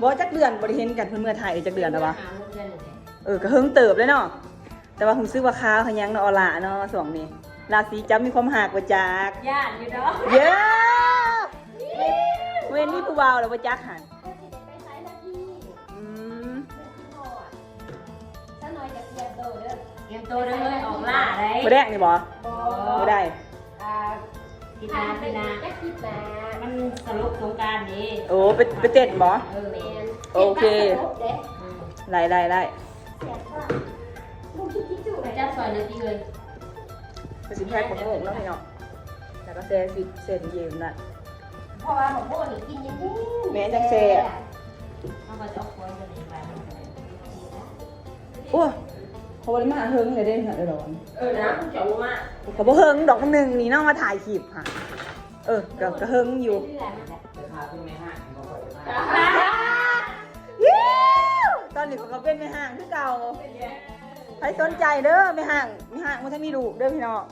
ບໍ່ ຈັກເດືອນບໍ່ໄດ້ເຫັນກັນ ເພິ່ນເມືອໄທໄດ້ຈັກເດືອນແລ້ວວະ? ຫ້າຫົກເດືອນນີ້ແຫຼະ. ເອີ ກໍເຫິງເຕີບແລ້ວເນາະ ແຕ່ວ່າຮູ້ສຶກວ່າຂາວຂະຍັງເນາະ ອອລາເນາະ ຊ່ວງນີ້ ລາສີຈັບມີຄວາມຮັກບໍ່ຈັກ? ຢ້ານຢູ່ດອກ. ເຢ້ ເຫັນມີຜູ້ບ່າວແລ້ວບໍ່ຈັກຫັ້ນ. ອືມ ສາວນ້ອຍກໍຕຽມໂຕເດີ ຕຽມໂຕເດີ ອອກລ່າໄດ໋. ມື້ແລກນີ້ບໍ່? ບໍ່ ມື້ໃດ? ອ່າ ທິດໜ້າ ທິດໜ້າ ຈັກທິດໜ້າ ມັນສະຫຼົບສົງການເດ້. ໂອ້ ໄປ ໄປເຕັ້ນບໍ່? ເອີ ແມ່ນ ໂອເຄ ເຮັດບັດສະຫຼົບເດ້. ໄດ້ ໄດ້ ໄດ້ ແຊບບໍ່? ບໍ່ຄິດຄິດຈຸໄດ້ ຈັບຊ່ອຍໜ້ອຍຕິເອີຍ. ກໍຊິແພັກບັກໂມກເນາະພີ່ນ້ອງ ແລ້ວກໍແຊ່ຟຣີດ ແຊ່ຕູ້ເຢັນນະ. ເພາະວ່າບັກໂມກນີ້ກິນເຢັນໆ ແມ່ນ ຈັ່ງແຊບ. ເຮົາກໍຈະເອົາຄວນກັນນີ້ໄປ. ໂອ້ຍ ເຮົາບໍ່ໄດ້ມາເຫິງແລ້ວເດ້ ເຮືອນເອື້ອຍດອນ. ເອີນະ ເຈົ້າບໍ່ມາ ກໍບໍ່ເຫິງດອກ ມື້ໜຶ່ງນີ້ເນາະ ມາຖ່າຍຄລິບຫະ. ເອີ ກໍ ກໍເຫິງຢູ່. ຕອນນີ້ຂ້ອຍກໍເປັນແມ່ຮ້າງຄືເກົ່າ. ໃຜສົນໃຈເດີ ແມ່ຮ້າງ ແມ່ຮ້າງບໍ່ທັນມີລູກເດີພີ່ນ້ອງ.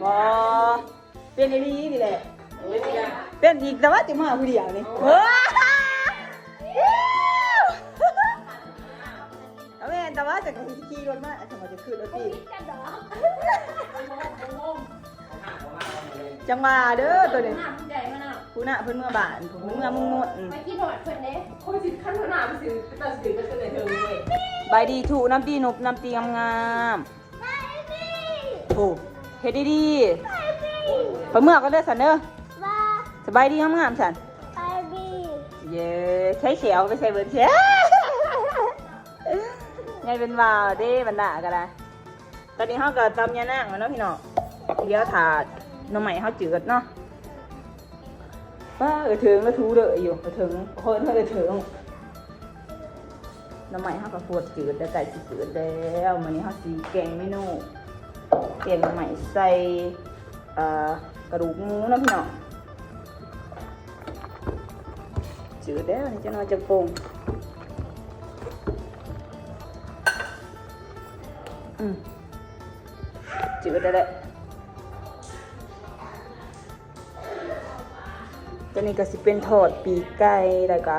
ບໍ່ ເປັນອີ່ຫຼີນີ້ແຫຼະ. ເປັນອີກ ແຕ່ວ່າຊິມາຜູ້ດຽວນີ້. ເອີ ກໍແມ່ນ ແຕ່ວ່າຈັ່ງຊິຂີ່ລົດມາ ຈັ່ງວ່າຈະຂຶ້ນລົດຕີບ ຈັງວ່າເດີໂຕນີ້. ຜູ້ນະເພິ່ນເມືອບ້ານ ເພິ່ນເມືອມຸງມຸດ. ໄປຄິດຮອດເພິ່ນເດ້ ຄົນຊິຄັນຫົວໜ້າໄປຊື້ ໄປຊື້ໄປຂຶ້ນໄດ້ເທິງເວີຍ. ບາຍດີທຸນຳຕີ ນົບນຳຕີງາມໆ. ໂອ້ ເຮັດດີໆ ໄປເມືອກ່ອນເດີຊັ້ນເດີ. ສະບາຍດີງາມໆຊັ້ນ. ເຢ້ ໃຊ້ແຂວໄປໃສ່ເບິດແທ້ ໃຫຍ່ເປັນບ່າວເດ້ ບັນດາກໍໄດ້. ຕອນນີ້ເຮົາກໍຕຳຍານາງແລ້ວເນາະພີ່ນ້ອງ ດຽວຖ້າໜໍ່ໄມ້ເຮົາຈືດເນາະ. ປ້າ ເອີເທິງລະທູເດີຢູ່ ເອີເທິງ ເພິ່ນເອີ້ນເອີເທິງ. ໜໍ່ໄມ້ເຮົາກໍຟົດຈືດແລ້ວ ໃກ້ຊິຈືດແລ້ວ. ມື້ນີ້ເຮົາຊິແກງເມນູ ແກງໜໍ່ໄມ້ໃສ່ ເອີ ກະດູກໝູເນາະພີ່ນ້ອງ. ຈືດແລ້ວນີ້ ຈັກໜ້ອຍຈັ່ງປົ່ງ. ອືມ ຈືດແລ້ວແຫຼະ. ຕົວນີ້ກໍຊິເປັນທອດປີກໄກ່ ແລ້ວກໍ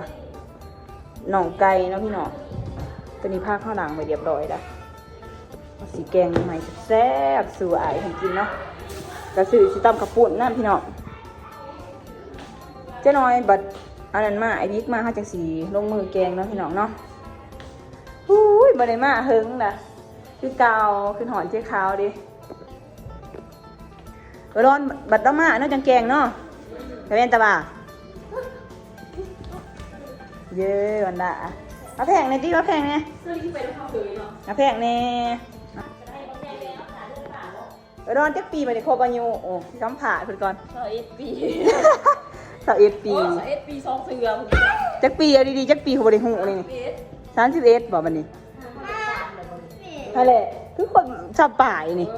ໜອງໄກ່ເນາະພີ່ນ້ອງ. ຕົວນີ້ຜັກເຮົາລ້າງໄວ້ຮຽບຮ້ອຍແລ້ວ. ເຮົາຊິແກງໜໍ່ໄມ້ແຊບໆສູ່ອ້າຍເພິ່ນກິນເນາະ. ກໍຊື່ຊິຕຳເຂົ້າປຸ້ນນຳພີ່ນ້ອງ. ຈັກໜ້ອຍບັດອັນນັ້ນມາ ອ້າຍວິກມາ ເຮົາຈັ່ງຊິລົງມືແກງເນາະພີ່ນ້ອງເນາະ. ອຸ້ຍ ບໍ່ໄດ້ມາເຫິງລະ ຄືເກົ່າ ຄືຮອດເຈ້ຂາວເດ້. ເອີ ລອນບັດລາວມາເນາະ ຈັ່ງແກງເນາະ ແມ່ນຕາວ່າ. ເຢ້ ບັນດາ ມາແພງແດ່ຕິ ມາແພງແດ່ ມາແພງແດ່. ເອີ ລອນຈັກປີບັດນີ້ ຄົບອາຍຸ? ໂອ້ ສຳພາດເພິ່ນກ່ອນ. ຊາວເອັດປີ ຊາວເອັດປີ ໂອ້ ຊາວເອັດປີ ສອງເທື່ອ. ຈັກປີ ເອົາດີໆ ຈັກປີ ຂ້ອຍບໍ່ໄດ້ຮູ້ນີ້. ສາມສິບເອັດ ສາມສິບເອັດບໍ່ບັດນີ້? ຫັ້ນແຫຼະ ຄືຄົນຊາວປາຍນີ້.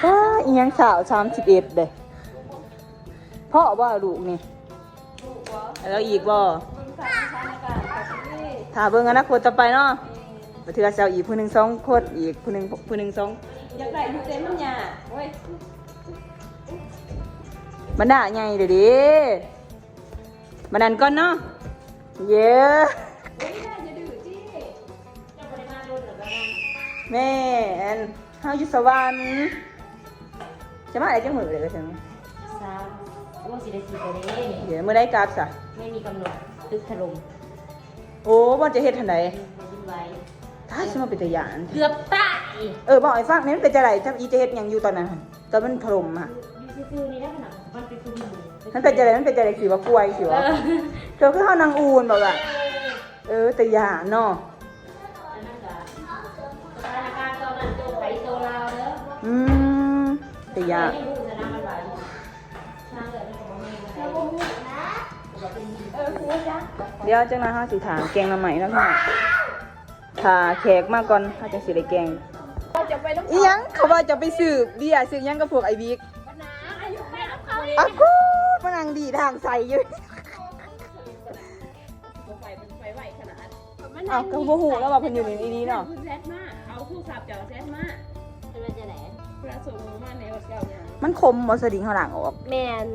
ເອີ ອີ່ຫຍັງສາວ ສາມສິບເອັດເດ້. ເພາະວ່າລູກນີ້ ເອົາອີກບໍ່? ຖ້າເບິ່ງອະນາຄົດຕໍ່ໄປເນາະ. ບາງເທື່ອຊິເອົາອີກຜູ້ໜຶ່ງສອງຄົນ ອີກຜູ້ໜຶ່ງ ຜູ້ໜຶ່ງສອງ ຢາກໄດ້ຢູ່ ແຕ່ມັນຍາກເວີຍ. ບັນດາໃຫຍ່ເດ້ ມານັ້ນກ່ອນເນາະ. ເຢ້ ແມ່ນ ເຮົາຢູ່ສະຫວັນ. ຈະມາໄດ້ຈັກມື້ເລີຍກະເຖິງ? ສາມ ໂອ້ ຊິໄດ້ສີ່ມື້ເດ້. ເອີ ມື້ໃດກັບຊະ? ໄມ່ມີກຳນົດ ຕຶກຖະຫຼົ່ມ. ໂອ້ ບ່ອນຈະເຮັດຫັ້ນໃດ? ແຜ່ນດິນໄຫວ. ຕາຍ ຊິມາເປັນຕາຢ້ານ ເກືອບຕາຍ. ເອີ ເວົ້າໃຫ້ຟັງແດ່ ມັນເປັນຈັ່ງໃດ? ຈຳອີຈະເຮັດຫຍັງຢູ່ຕອນນັ້ນຫັ້ນ? ຕອນມັນຖະຫຼົ່ມຫັ້ນ ຢູ່ຊື່ໆນີ້ແຫຼະ ມັນເປັນຄື ມັນເປັນຈັ່ງໃດ? ມັນເປັນຈັ່ງໃດ? ຊິວ່າກວຍ ຊິວ່າ ເອີ ເຈົ້າຄືເຮົານັ່ງອຸ່ນບໍ່ລະ? ເອີ ເອີ ແຕ່ຢ້ານເນາະ. ສະຖານະການຕອນນັ້ນໂຕໃຜໂຕລາວເດີ. ອືມ ແຕ່ຢ້ານ. ດຽວຈັ່ງໜ້ອຍເຮົາຊິຖາມແກງໜໍ່ໄມ້ເນາະພີ່ນ້ອງ. ຖ້າແຂກມາກ່ອນ ເຮົາຈັ່ງຊິໄດ້ແກງ. ອີ່ຫຍັງ? ເຂົາວ່າຈະໄປຊື້ເບຍ ຊື້ຫຍັງກັບພວກໄອ້ວິກ. ອາກູດ ມານັ່ງດີດທາງໃສຢູ່. ເອົ້າ ກໍບໍ່ຮູ້ແລ້ວວ່າເພິ່ນຢູ່ນີ້ອີ່ຫຼີເນາະ. ເພິ່ນແຊັດມາ ເອົາໂທລະສັບເຈົ້າແຊັດມາ. ເພິ່ນວ່າຈັ່ງໃດ? ເພິ່ນວ່າສົ່ງມາແນວເຈົ້າຫຍັງ. ມັນຂົມບໍ່ ສະດິງເຮົາລ້າງອອກ? ແມ່ນ.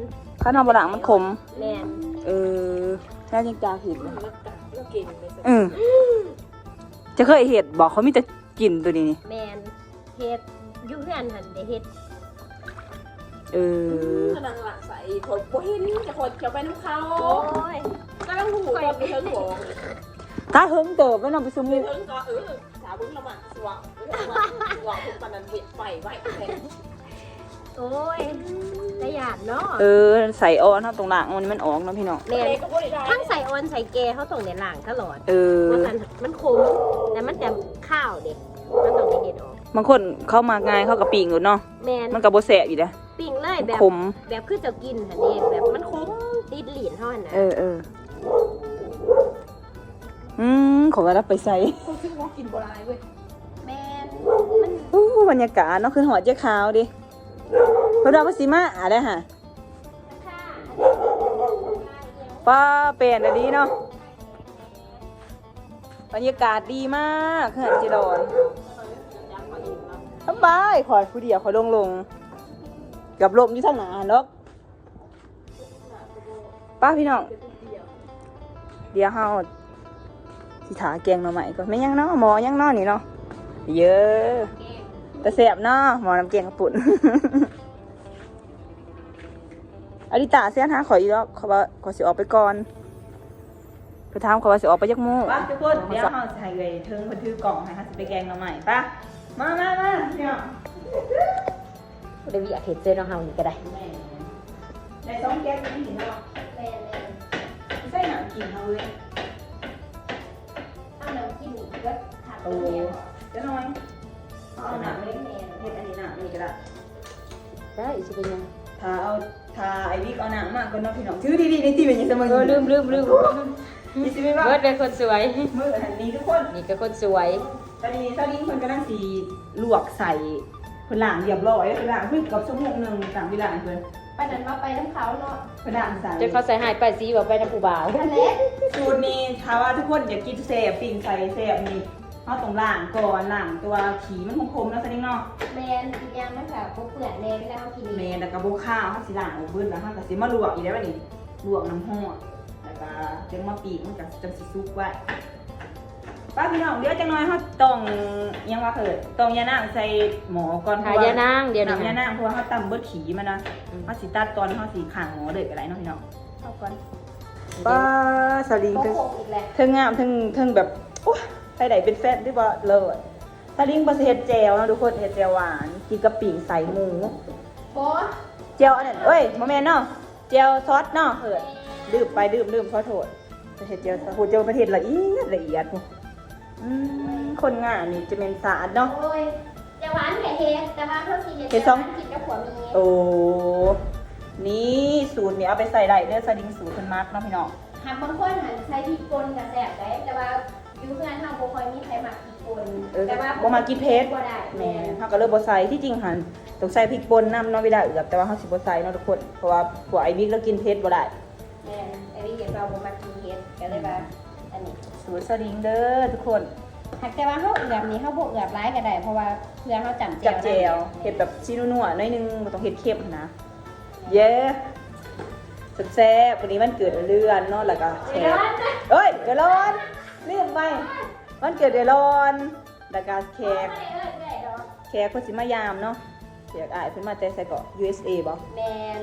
ຄັນເຮົາບໍ່ລ້າງມັນຂົມ. ແມ່ນ. ເອີ ແລ້ວຍັງກາເຮັດ ອືມ ແລ້ວກະ ແລ້ວເກັ່ງເລີຍ ເອີ ເຈົ້າເຄີຍເຮັດບໍ່? ຂ້ອຍມີແຕ່ກິນໂຕນີ້ນີ້ ແມ່ນ ເຮັດ ຢູ່ເຮືອນຫັ້ນໄດ້ເຮັດ ເອີ ອືມ ກຳລັງລະໃສ່ ຂ້ອຍບໍ່ເຫັນ ແຕ່ຂ້ອຍຈະໄປນຳເຂົາ ໂອ້ຍ ກຳລັງຮູ້ຕອນໄປເຖິງບໍ່ ຕາເຖິງເຕີບແລ້ວເນາະ ໄປຊຸມ ໄປເຖິງກໍ ເອີ ຖ້າເບິ່ງລະມັນ ສວະ ເບິ່ງລະມັນ ສວະ ເພິ່ນປານນັ້ນເວັດໄປໄວ້ແທ້ ໂອ້ຍ ຕາຢ້ານເນາະ ເອີ ໄສ້ອ່ອນເຮົາຕ້ອງລ້າງມັນ ມັນອອກເນາະພີ່ນ້ອງ ແມ່ນ ທັງໄສ້ອ່ອນໄສ້ແກ່ເຮົາຕ້ອງໄດ້ລ້າງຕະຫຼອດ ເອີ ບໍ່ຊັ້ນມັນຂົມ ແລ້ວມັນຈະຄາວເດ້ ມັນຕ້ອງໄດ້ເຮັດອອກ ບາງຄົນເຂົາມັກງ່າຍ ເຂົາກໍປີ້ງໂລດເນາະ ແມ່ນ ມັນກໍບໍ່ແຊບອີກເດ້ ປີ້ງເລີຍແບບ ມັນຂົມ ແບບຄືເຈົ້າກິນຫັ້ນເດ້ ແບບມັນຂົມຕິດລີ້ນເຮົາຫັ້ນນະ ເອີໆ ອືມ ເຂົາວ່າລາວໄປໃສ ເຂົາຊື້ມາກິນບໍ່ຫຼາຍເວີຍ ແມ່ນ ມັນ ໂອ້ ບັນຍາກາດເນາະ ຄືຮອດເຈ້ຂາວເດ້ ເພິ່ນວ່າເພິ່ນຊິມາແລ້ວຫະ ປ້າ ແປນອີ່ຫຼີເນາະ ບັນຍາກາດດີມາກ ເຮືອນເຈດອນ ສະບາຍ ຂ້ອຍຜູ້ດຽວ ຂ້ອຍໂລ່ງໆ ເກືອບລົ້ມຢູ່ທາງໜ້າຫັ້ນດອກ ໄປພີ່ນ້ອງ ດຽວເຮົາຊິຖ້າແກງໜໍ່ໄມ້ກ່ອນ ແມ່ນຫຍັງເນາະ ໝໍ້ຫຍັງເນາະນີ້ເນາະ ເຢີ ຕາແຊບເນາະ ໝໍ້ນ້ຳແກງເຂົ້າປຸ້ນ ອາລິຕາແຊນຫາຂ້ອຍອີກດອກ ເຂົາວ່າຂ້ອຍຊິອອກໄປກ່ອນ ເພິ່ນຖາມຂ້ອຍວ່າຊິອອກໄປຈັກໂມງ ໄປທຸກຄົນ ດຽວເຮົາຊິໃຫ້ເອື້ອຍເທິງເພິ່ນຖືກ້ອງໃຫ້ ເຮົາຊິໄປແກງໜໍ່ໄມ້ ໄປ ມາ ມາ ມາ ພີ່ນ້ອງ ບໍ່ໄດ້ວຽກເຮັດເລີຍເນາະ ເຮົານີ້ກໍໄດ້ ແມ່ນ ໄດ້ສອງແກັດນີ້ເນາະ ແມ່ນໆ ໃສ່ນ້ຳກິນເຮົາເລີຍ ເອົານ້ຳກິນນີ້ເບິດ ໂອ້ ຈັກໜ້ອຍ ເອົານ້ຳເລີຍ ເຮັດອັນນີ້ ນ້ຳອັນນີ້ກໍໄດ້ ໄດ້ ຊິເປັນຫຍັງ ຖ້າເອົາ ຖ້າໄອ້ວິກເອົານ້ຳມາກ່ອນເນາະພີ່ນ້ອງ ຖືດີໆ ນີ້ຕິ ເປັນຫຍັງ ເອີ ລືມໆໆ ນີ້ຊິແມ່ນວ່າ ເບິດເລີຍຄົນສວຍ ມື້ອັນນີ້ທຸກຄົນ ນີ້ກໍຄົນສວຍ ຕອນນີ້ສາວລິງເພິ່ນກຳລັງຊິລວກໄສ້ ເພິ່ນລ້າງຮຽບຮ້ອຍ ເພິ່ນລ້າງເພິ່ນເກືອບຊົ່ວໂມງໜຶ່ງ ຕາມເວລາເພິ່ນ ປານນັ້ນວ່າໄປນຳເຂົາເນາະ ເພິ່ນລ້າງໄສ້ ຈົນເຂົາໃສ່ຮ້າຍປ້າຍສີວ່າໄປນຳຜູ້ບ່າວ ນັ້ນແຫຼະ ສູດນີ້ຖ້າວ່າທຸກຄົນຢາກກິນແຊບ ປີ້ງໄສ້ແຊບນີ້ ເຮົາຕ້ອງລ້າງກ່ອນ ລ້າງຕົວຂີ້ມັນຂົມໆເນາະ ສາວລິງເນາະ ແມ່ນ ອີກຢ່າງມັນກໍບໍ່ເປື້ອນແດ່ເວລາເຮົາກິນ ແມ່ນ ແລ້ວກໍບໍ່ຄາວ ເຮົາຊິລ້າງອອກເບິດ ແລ້ວເຮົາກໍຊິມາລວກອີກໄດ້ບັດນີ້ ລວກນ້ຳຮ້ອນ ແລ້ວກໍຈຶ່ງມາປີ້ງ ມັນກໍຈັ່ງຊິສຸກໄວ ໄປພີ່ນ້ອງ ດຽວຈັກໜ້ອຍເຮົາຕ້ອງ ຫຍັງວ່າເອີ້ນ ຕ້ອງຢານາງໃສ່ໝໍ້ກ່ອນ ຖ້າຢານາງ ດຽວນີ້ ຖ້າຢານາງ ເພາະວ່າເຮົາຕຳເບິດຂີ້ມັນນະ ອືມ ເຮົາຊິຕັດຕອນ ເຮົາຊິຂ້າງໝໍ້ເລີຍກໍໄດ້ເນາະພີ່ນ້ອງ ເອົາກ່ອນ ປ້າ ສາວລິງ ເທິງງາມ ເທິງ ເທິງແບບ ໂອ້ຍ ໃຜໄດ້ເປັນແຟນ ຖືວ່າເລີດ ສາວລິງວ່າຊິເຮັດແຈ່ວເນາະທຸກຄົນ ເຮັດແຈ່ວຫວານ ກິນກັບປີ້ງໄສ້ໝູ ບໍ່ ແຈ່ວອັນນັ້ນ ເອີຍ ບໍ່ແມ່ນເນາະ ແຈ່ວຊອດເນາະ ເອີ ລືມໄປ ລືມ ລືມ ຂໍໂທດ ຈະເຮັດແຈ່ວຊອດ ໂຫ ເຈົ້າເຮັດລະອຽດ ລະອຽດ ອືມ ຄົນງານນີ້ຈະແມ່ນສາດເນາະ ໂອ້ຍ ແຕ່ວ່າອັນກະເຮັດ ແຕ່ວ່າເຮົາຊິເຮັດ ເຮັດສອງ ກິນກັບຂົວໝີ່ ໂອ້ ນີ້ສູດນີ້ເອົາໄປໃຊ້ໄດ້ເດີ ສາວລິງສູດເພິ່ນມັກເນາະພີ່ນ້ອງ ຫາກບາງຄົນຫັ້ນໃສ່ພິກປົ່ນກະແຊບໄດ໋ ແຕ່ວ່າຢູ່ເຮືອນເຮົາບໍ່ຄ່ອຍມີໃຜມັກພິກປົ່ນ ເອີ ແຕ່ວ່າບໍ່ມັກກິນເຜັດ ບໍ່ໄດ້ ແມ່ນ ແມ່ນ ເຮົາກໍເລີຍບໍ່ໃສ່ ທີ່ຈິງຫັ້ນຕ້ອງໃສ່ພິກປົ່ນນຳເນາະ ເວລາເອືອບ ແຕ່ວ່າເຮົາຊິບໍ່ໃສ່ເນາະທຸກຄົນ ເພາະວ່າພວກອ້າຍວິກລາວກິນເຜັດບໍ່ໄດ້ ແມ່ນ ອັນນີ້ເຮັດວ່າບໍ່ມັກກິນເຜັດ ກໍເລີຍວ່າ ອັນນີ້ສູດສາວລິງເດີທຸກຄົນ ຫາກແຕ່ວ່າເຮົາເອືອບນີ້ ເຮົາບໍ່ເອືອບຫຼາຍກໍໄດ້ ເພາະວ່າເພື່ອເຮົາຈ້ຳແຈ່ວ ຈ້ຳແຈ່ວ ແມ່ນ ເຮັດແບບສີນົວໆໜ້ອຍໜຶ່ງ ບໍ່ຕ້ອງເຮັດເຄັມຫັ້ນນະ ເຢ້ ແຊບໆ ວັນນີ້ວັນເກີດເອື້ອຍເນາະ ແລ້ວກໍແຂກ ເອີຍ ເອື້ອຍຫຼອນ ລືມໄປ ວັນເກີດເອື້ອຍຫຼອນ ແລ້ວກໍແຂກ ແຂກເພິ່ນຊິມາຢາມເນາະ ແຂກອ້າຍເພິ່ນມາແຕ່ໃສເກາະ ຢູເອສເອ ບໍ່? ແມ່ນ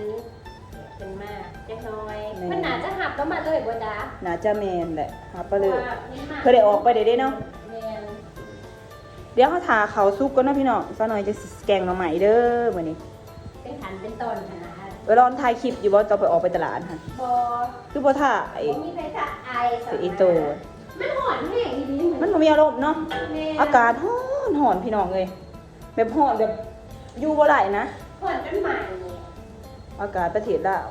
ເພິ່ນມາຈັກໜ້ອຍ ແມ່ນ ເພິ່ນໜ້າຈະຮັບລາວມາເລີຍບໍ່ຈະ? ໜ້າຈະແມ່ນແຫຼະ ຮັບມາເລີຍ ເພິ່ນໄດ້ອອກໄປໄດ້ເດ້ເນາະ ແມ່ນ ດຽວເຮົາຖ້າເຂົ້າສຸກກ່ອນເນາະພີ່ນ້ອງ ສາວນ້ອຍຈະຊິແກງໜໍ່ໄມ້ເດີມື້ນີ້ ເປັນຂັ້ນເປັນຕອນຫັ້ນນະ ເອື້ອຍຫຼອນຖ່າຍຄລິບຢູ່ບໍ່ ຕອນໄປອອກໄປຕະຫຼາດຫັ້ນ? ບໍ່ ຄືບໍ່ຖ່າຍ ບໍ່ມີໃຜຖ່າຍ ເປັນອີໂຕ ມັນຮ້ອນແຮງອີ່ຫຼີ ມັນບໍ່ມີອາລົມເນາະ ແມ່ນ ອາກາດຮ້ອນໆ ພີ່ນ້ອງເອີຍ ແບບຮ້ອນແບບຢູ່ບໍ່ໄດ້ນະ ຮ້ອນຈົນໄໝ້ ອາກາດປະເທດລາວ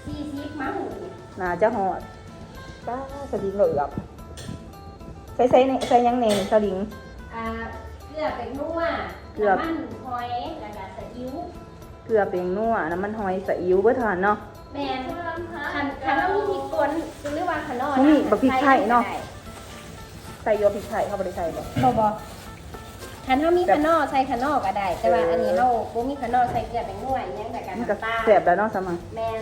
ສີ່ສິບ ມາຫູນີ້ ໜ້າຈະຮອດ ປ້າ ສາວລິງເອີບ ໃສ່ ໃສ່ ໃສ່ຫຍັງແດ່ນີ້ ສາວລິງ? ອ່າ ເກືອ ແປ້ງນົວ ເກືອ ນ້ຳມັນຫອຍ ແລ້ວກະສະອິ້ວ ເກືອ ແປ້ງນົວ ນ້ຳມັນຫອຍ ສະອິ້ວ ເບິດເທົ່ານັ້ນເນາະ ແມ່ນ ຄັນ ຄັນເຮົາມີພິກປົ່ນ ຫຼືວ່າຂະໜໍ້ ບໍ່ມີ ບັກພິກໄທເນາະ ໃສ່ຢູ່ ພິກໄທ ເຮົາບໍ່ໄດ້ໃສ່ບໍ່? ບໍ່ ບໍ່ ຄັນເຮົາມີຂະໜໍ້ ໃສ່ຂະໜໍ້ກໍໄດ້ ແຕ່ວ່າ ເອີ ອັນນີ້ເຮົາບໍ່ມີຂະໜໍ້ ໃສ່ເກືອແປ້ງນົວອີ່ຫຍັງ ແລ້ວກໍ ມັນກໍ ນ້ຳຕານ ແຊບແລ້ວເນາະ ສາວມາ ແມ່ນ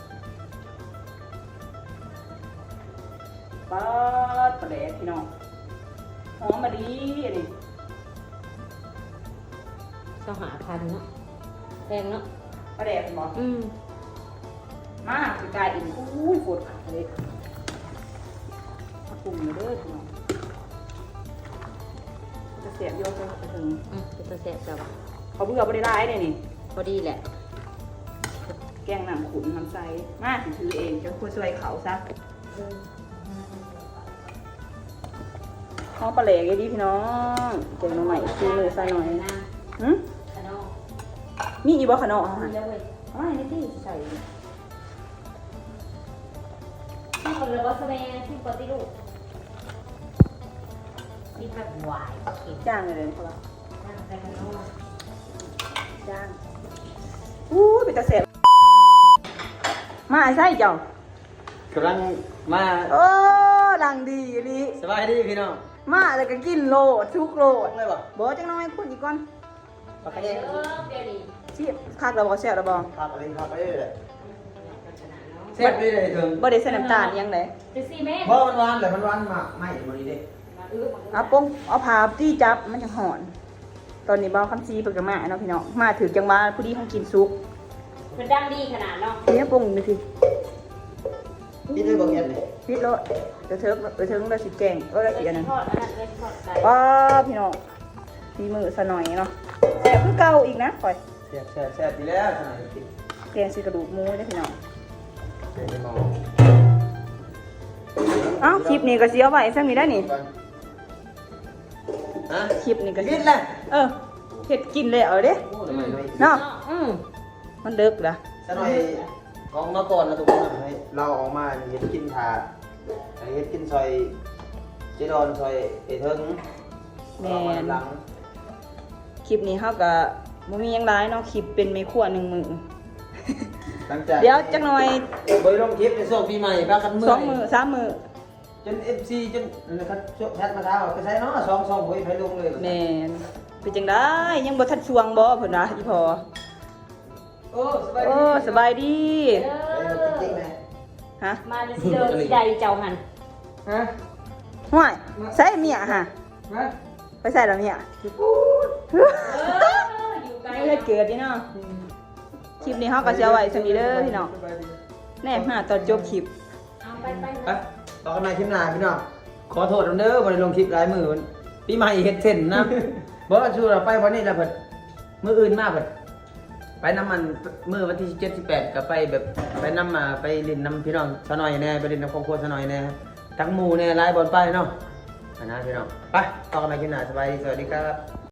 ປາດ ປາແດກພີ່ນ້ອງ ຫອມມາດີອັນນີ້ ຊາວຫ້າພັນເນາະ ແພງເນາະ ປາແດກບໍ່? ອືມ ມາ ຊິກາຍອີກ ອຸ້ຍ ໂຄດຄັກເລີຍ ມາປຸງເດີພີ່ນ້ອງ ຈະແຊບຢູ່ ເຈົ້າ ອືມ ເປັນຕາແຊບແຊບ ເຂົ້າເບືອບໍ່ໄດ້ຫຼາຍເດ້ນີ້ ພໍດີແຫຼະ ແກງນ້ຳຂຸ້ນນ້ຳໃສ ມາ ຊິຖືເອງ ເຈົ້າຄົນຊ່ວຍເຂົ້າຊະ. ຫອມປາແດກອີ່ຫຼີພີ່ນ້ອງ ແກງໜໍ່ໄມ້ ຝີມືຊາວໜ້ອຍ ຫຶ ມີອີກບໍ່ຂະໜໍ່ເຮົາຫັ້ນ ເອົາມາໃຫ້ແນ່ຕິ ຊິໃສ່ ຊິເປີດແລ້ວບໍ່ສະແມ ຊິເປີດຕິລູກ ມີແບບຫວາຍ ຈ້າງເລີຍເຂົາວ່າ ຈ້າງ ອູ້ຍ ເປັນຕາແຊບ ມາໃສເຈົ້າ? ກຳລັງມາ ໂອ້ ຫຼັງດີອີ່ຫຼີ ສະບາຍດີພີ່ນ້ອງ ມາແລ້ວກໍກິນໂລດ ສຸກໂລດ ສຸກເລີຍບໍ່? ບໍ່ ຈັກໜ້ອຍ ຄົນອີກກ່ອນ ປາກກະແຍງ ຊິຄັກແລ້ວບໍ່? ແຊບແລ້ວບໍ່? ຄັກເລີຍ ຄັກເລີຍ ແຊບເລີຍເຖິງ ບໍ່ໄດ້ໃສ່ນ້ຳຕານຫຍັງເດ້ ບໍ່ ມັນຫວານແຫຼະ ມັນຫວານໝາກໄມ້ມື້ນີ້ເດ້ ເອົາປົງ ເອົາຜ້າຕີຈັບ ມັນຈັ່ງຮ້ອນ. ຕອນນີ້ບ່າວຄຳສີເພິ່ນກໍມາເນາະພີ່ນ້ອງ ມາຖືກຈັງຫວະ ພໍດີຂອງກິນສຸກ ເພິ່ນດັງດີຂະໜາດເນາະ ເດ ປົງນີ້ຕິ ປິດເລີຍບໍ່ແກັສນີ້ ປິດໂລດ ເອີ ເຖິງ ເອີ ເຖິງແລ້ວຊິແກງ ເອີ ແລ້ວຊິອັນນັ້ນ ຊິທອດອັນນັ້ນ ເອີ ຊິທອດໄກ່ ປ້າ ພີ່ນ້ອງ ຝີມືຊາວໜ້ອຍເນາະ ແຊບຄືເກົ່າອີກນະຂ້ອຍ ແຊບ ແຊບ ແຊບຢູ່ແລ້ວ ຊາວໜ້ອຍກິນ ແກງໃສ່ກະດູກໝູເດ້ພີ່ນ້ອງ ເອົ້າ ຄລິບນີ້ກໍຊິເອົາໄວ້ສ່ຳນີ້ໄດ໋ນີ້ ຮະ ຄລິບນີ້ກໍຊິ ເອີ ເຮັດກິນແລ້ວເດ້ ໂອ້ ເນາະ ອືມ ມັນເດິກລະ ຊາວໜ້ອຍອອກມາກ່ອນນະທຸກຄົນ ໃຫ້ລາວອອກມາເຮັດກິນຖ້າ ໃຫ້ເຮັດກິນຊ່ອຍເຈດອນ ຊ່ອຍເອເທິງ ແມ່ນ ຄລິບນີ້ເຮົາກໍບໍ່ມີຫຍັງຫຼາຍເນາະ ຄລິບເປັນແມ່ຄົວໜຶ່ງມື້ ຫຼັງຈາກ ດຽວຈັກໜ້ອຍ ບໍ່ໄດ້ລົງຄລິບໃນຊ່ວງປີໃໝ່ ພາກັນເມື່ອຍ ສອງມື້ ສາມມື້ ຈົນເອັຟຊີ ຈົນອັນນັ້ນ ແຊັດມາຖາມວ່າໄປໃສເນາະ ສອງຊ່ອງບໍ່ມີໃຜລົງເລີຍ ແມ່ນ ເປັນຈັ່ງໃດ ຍັງບໍ່ທັນຊ່ວງບໍ່ ເພິ່ນວ່າ ອີ່ພໍ່ ໂອ້ ສະບາຍດີ ໂອ້ ສະບາຍດີ ເອີ ເອີ ເອີ ຮະ ມາແຕ່ຊິເດີຊິໄດເຈົ້າຫັ້ນ ຮະ ຫ້ວຍ ໃສເມຍຫະ ຮະ ໄປໃສລະເມຍ ເອີ ຢູ່ໄກ ເຮັດເກີດຢູ່ເນາະ ອືມ ຄລິບນີ້ເຮົາກໍຊິເອົາໄວ້ສ່ຳນີ້ເດີພີ່ນ້ອງ ສະບາຍດີ ແນ່ ມາຕອນຈົບຄລິບ ເອົາໄປ ໄປ ໄປ ພໍກັນໃໝ່ຄລິບໜ້າພີ່ນ້ອງ ຂໍໂທດນຳເດີ ບໍ່ໄດ້ລົງຄລິບຫຼາຍມື້ ປີໃໝ່ເຮັດເສັ້ນນະ ບໍ່ ຊູວ່າໄປວັນນີ້ແລ້ວເພິ່ນ ມື້ອື່ນມາເພິ່ນ ໄປນຳອັນ ມື້ວັນທີສິບເຈັດ ສິບແປດ ກໍໄປແບບ ໄປນຳ ອ່າ ໄປຫຼິ້ນນຳພີ່ນ້ອງຊາວໜ້ອຍແດ່ ໄປຫຼິ້ນນຳຄອບຄົວຊາວໜ້ອຍແດ່ ທັງໝູ່ແດ່ ຫຼາຍບ່ອນໄປເນາະ ຫັ້ນນະພີ່ນ້ອງ ໄປ ພໍກັນໃໝ່ຄລິບໜ້າ ສະບາຍດີ ສະຫວັດດີຄັບ.